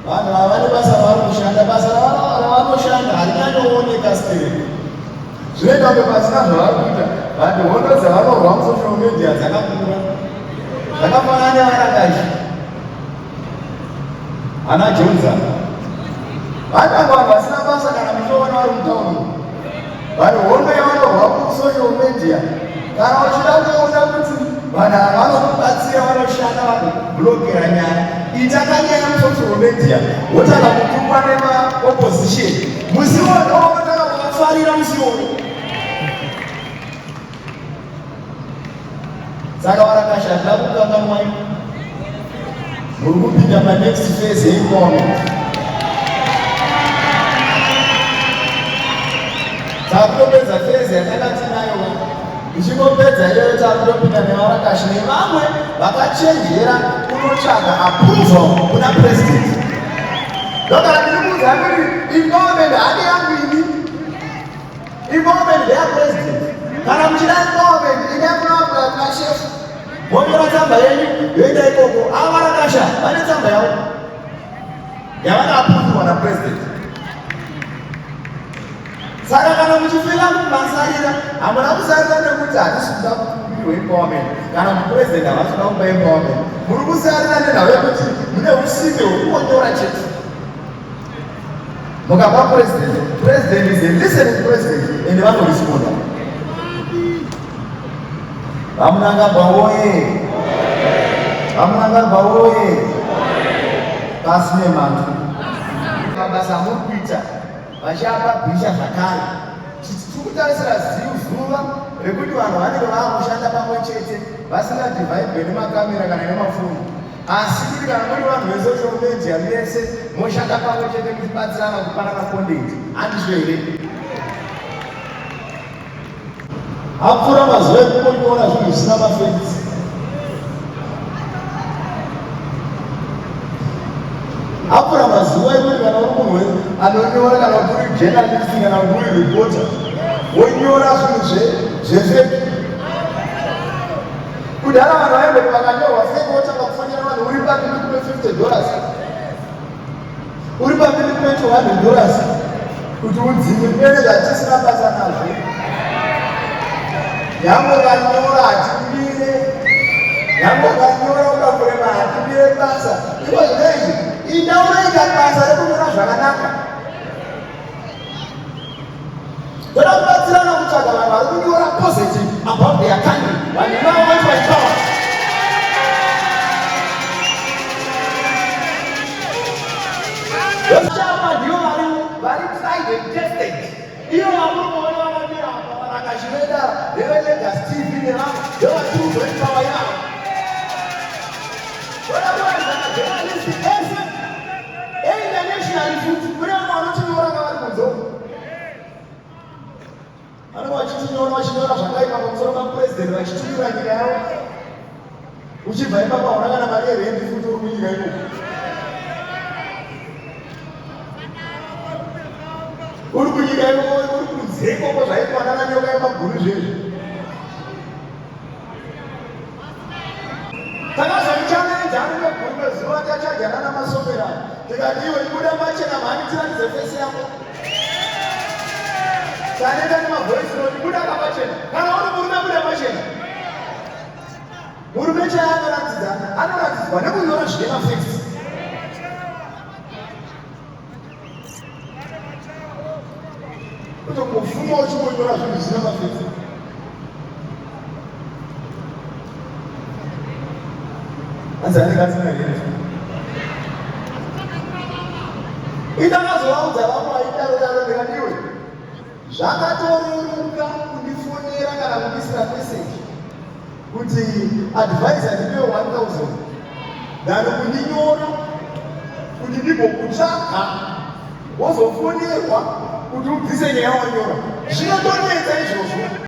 Vanhu ava vane basa ravari kushanda, basa ravanoshanda harinyanyooneka stereki. Zvinoita kunge pasina zvavari kuita, but hondo dzavanorwa musocial media dzakakura, zvakafanana nevarakashi ana Jonza. Vanenge vanhu vasina basa kana muchiona vari mutauni, but hondo yavanorwa kusocial media, kana uchida kuona kuti vanhu ava vanokubatsira, vanoshanda, vanoblokera nyaya, ita kanyaya musocial media, wotanga kutukwa nemaopposition musi iwoyo, wotanga kuvafarira musi iwoyo. Saka varakashi, handina kukanganwai, muri kupinda panext phase yeempowerment. Takutopedza phase yatanga tinayo. Ichingopedza iyoyo, takutopinda nevarakashi nevamwe vakachenjera kunotsvaga approval kuna president. Ndokana ndiri kuudza kuti empowerment hadi yangu ini, empowerment ndeyapresident. Kana muchida empowerment, ine kuna chef, monyora tsamba yenyu, yoenda ikoko. Ava varakasha vane tsamba yavo yavakaapuruvwa napresident. Saka kana muchifila kuti masarira, hamuna kusarira, nekuti hatisi kuda kukumbirwa empowerment kana kuti president havasi kuda kupa empowerment. Muri kusarira nenhau yekuti mune usimbe hwekungonyora chete. Mukapa president, president is a listening president and vanoresponda. VaMnangagwa woye! VaMnangagwa woye! Pasi nemantu! Mabasa amuri kuita vachiapa bhisha zvakare, tiri kutarisira zuva rekuti vanhu vanenge vaakushanda pamwe chete, vasingadhivhaidwe nemakamera kana nemafoni, asi kuti kana muri vanhu vesocial media mese moshanda pamwe chete muchibatsirana kupanana content. Handizvo here? Apfuura mazuva ekungonyora zvinhu zvisina mafacts. Apfuura mazuva ekuti kana uri munhu anonyora, kana kuti uri journalist, kana kuti uri reporter, wonyora zvinhu zvefake. Kudhara vanhu vaimboti vakanyorwa fake, wotanga kufonera vanhu, "Uri papi? Ndikupe $50. Uri papi? Ndikupe $200 kuti udzime." Pene zvatisina basa nazvo. Nyangwe ukanyora, hatimire. Nyangwe ukanyora ukakurema, hatimire basa. Iko zvinoizvi, ida unoita basa rekunyora zvakanaka. Toda kubatsirana kutsvaga vanhu vari kunyora positive about their country. Vanhu ivavo vacho vachipawa. Chapa ndivo vari tried and tested. Iyo vamuri kuona vakamira apa, varakachiveda neveLegacy TV nevamwe, ndovatiri yavo. Toda kuratidza majournalist ese einternational futi. Kune vamwe vanotinyora kavari kunze uko, vanenge vachitinyora, vachinyora zvakaipa pamusoro papurezidendi, vachitumira nyika yavo. Uchibva ipapo hauna kana mari yerendi futi, uri kunyika ikoko, uri kunyika ikoko, uri kunze ikoko, zvaitwa nana nyoka yemaguru zvezvi. Takazomuchallenja ari neguru mezuva tachaja nana masomera, tikati, "Iwe, ibuda pachena mhani, tiratidze face yako." Taneta nemavoice note. Buda pachena kana uri murume, buda pachena. Murume chaiye anoratidza, anoratidzwa nekunyora zvine mafacts. Kutongofuma uchingonyora zvinhu zvisina mafacts. Hanzi anenge asina rent. Indakazovaudza vamwe vaidaro daro, ndikati, "Iwe, zvakatoreruka kundifonera kana kundisira meseji kuti advisor ndipewo 1000 than kundinyora kuti ndimbokutsvaga, wozofonerwa kuti ubvise nyaya wanyora. Zvinotonetsa izvozvo."